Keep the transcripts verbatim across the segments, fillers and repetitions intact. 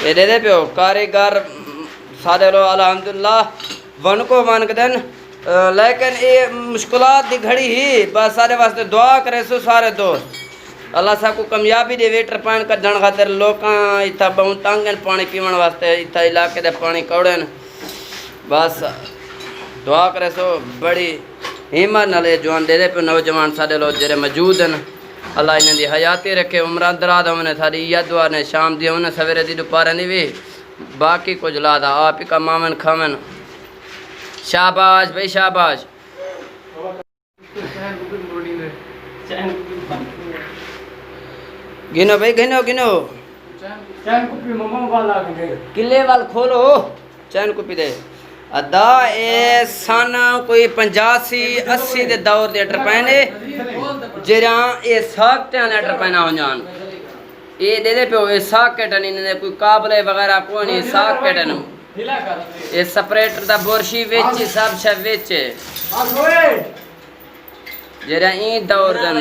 اے ݙیہدے پیو کاریگر ساݙے لو الحمدللہ ونکو ونکدن، لیکن اے مشکلات دی گھڑی ہی، بس ساݙے واسطے دعا کریسو سارے دوست۔ اللہ ساکوں کامیابی ݙیوے، ٹرپائن کڈھݨ خاطر لوکاں اتھاں ٻہوں تنگ ہن پاݨی پیوݨ واسطے، اتھاں علاقے دے پاݨی کوڑے ہن۔ بس دعا کریسو، بڑی ہمت نال اے جوان ݙیہدے پیو، نوجوان ساݙے لوک جیڑھے موجود ہن، اللہ انہاں دی حیاتی رکھے، عمراں دراز ہوون، ساݙی ایہا دعا نے، شام دی ہوون، سویرے دی، ݙوپہرے دی وی، باقی کجھ لا دا آپ ہی کماون کھاون۔ شاباش بھائی شاباش۔ گنو بھائی، گنو، گنو۔ چین کپی مما وال آ گئے۔ قلعے وال کھولو۔ چین کپی دے۔ ادا اے سن کوئی پنجاسی، اسی دے دور دے ٹرپین اے، جیڑھیاں اے ساکٹیں آلیاں ٹرپیناں ہونجان۔ اے ݙیہدے پیو، اے ساکٹ ہن، انہاں دے کوئی قابلے وغیرہ کوئی نہیں، ساکٹ ہن۔ اے سپریٹر دا برشی وچ، سب شے وچ۔ جیڑھا ایں دور دن۔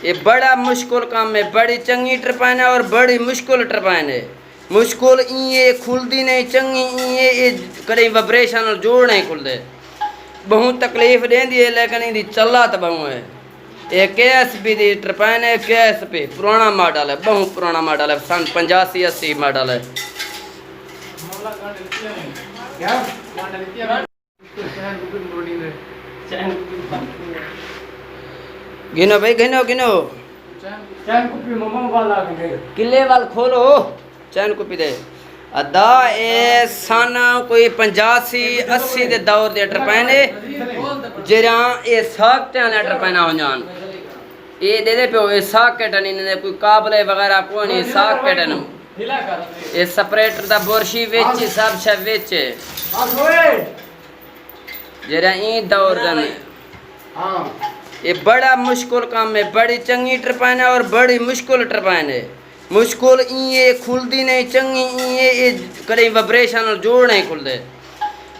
اے بڑا مشکل کم ہے، بڑی چنگی ٹرپائن ہے اور بڑی مشکل ٹرپائن ہے۔ مشکل ایں ہے، کھلدی نہیں، چنگی ایں ہے، اے کݙیں وائبریشن نال جوڑ نہیں کھلدے۔ ٻہوں تکلیف ݙیندی ہے، لیکن ایندی چلا تاں ٻہوں ہے۔ اے کے ایس بی دی ٹرپائن ہے، کے ایس بی پراݨا ماڈل ہے، ٻہوں پراݨا ماڈل ہے، سن پنجاسی اسی ماڈل ہے۔ گنو بھائی، گنو، گنو۔ قلعے وال کھولو۔ چین کپی دے۔ ادا اے سن کوئی پنجاسی، اسی دے دور دے ٹرپین اے، جیڑھیاں اے ساکٹیں آلیاں ٹرپیناں ہونجان۔ اے ݙیہدے پیو، اے ساکٹ ہن، انہاں دے کوئی قابلے وغیرہ کوئی نہیں، ساکٹ ہن۔ اے سپریٹر دا برشی وچ، سب شے وچ۔ جیڑھا ایں دور دن۔ اے بڑا مشکل کم ہے، بڑی چنگی ٹرپائن ہے اور بڑی مشکل ٹرپائن ہے۔ مشکل ایں ہے، کھلدی نہیں، چنگی ایں ہے، اے کݙیں وائبریشن نال جوڑ نہیں کھلدے۔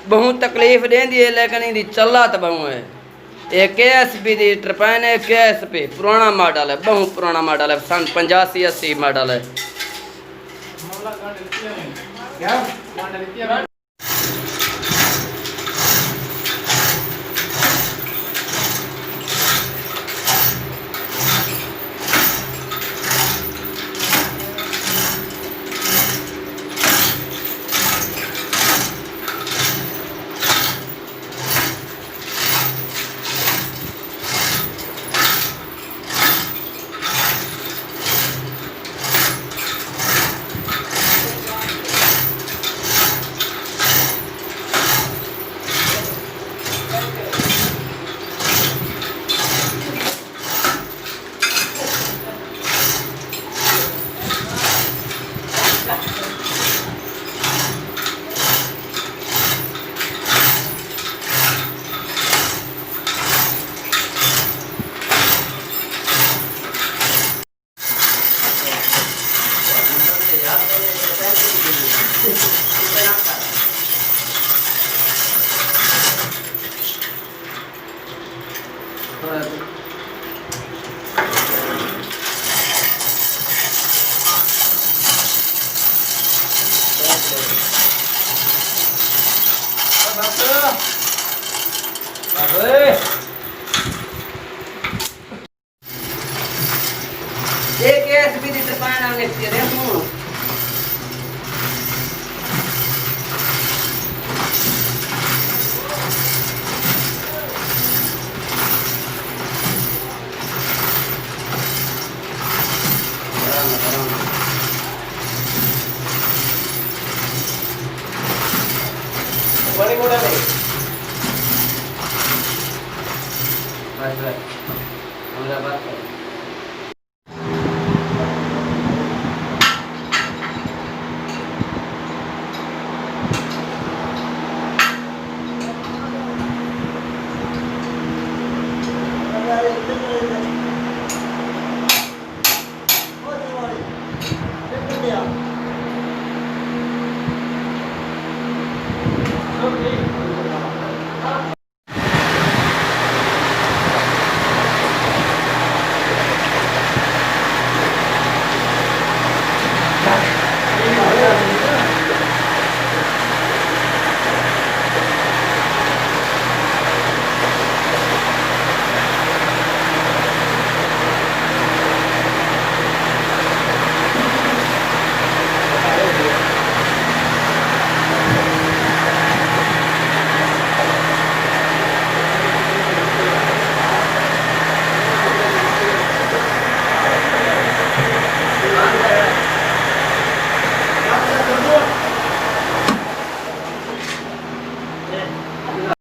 ٻہوں تکلیف ݙیندی ہے، لیکن ایندی چلا تاں ٻہوں ہے۔ اے کے ایس بی دی ٹرپائن ہے، کے ایس بی پراݨا ماڈل ہے، ٻہوں پراݨا ماڈل ہے، سن پنجاسی اسی ماڈل ہے۔ اے کے ایس بی دی ترپائن آ ویکھدے رہے ہوں۔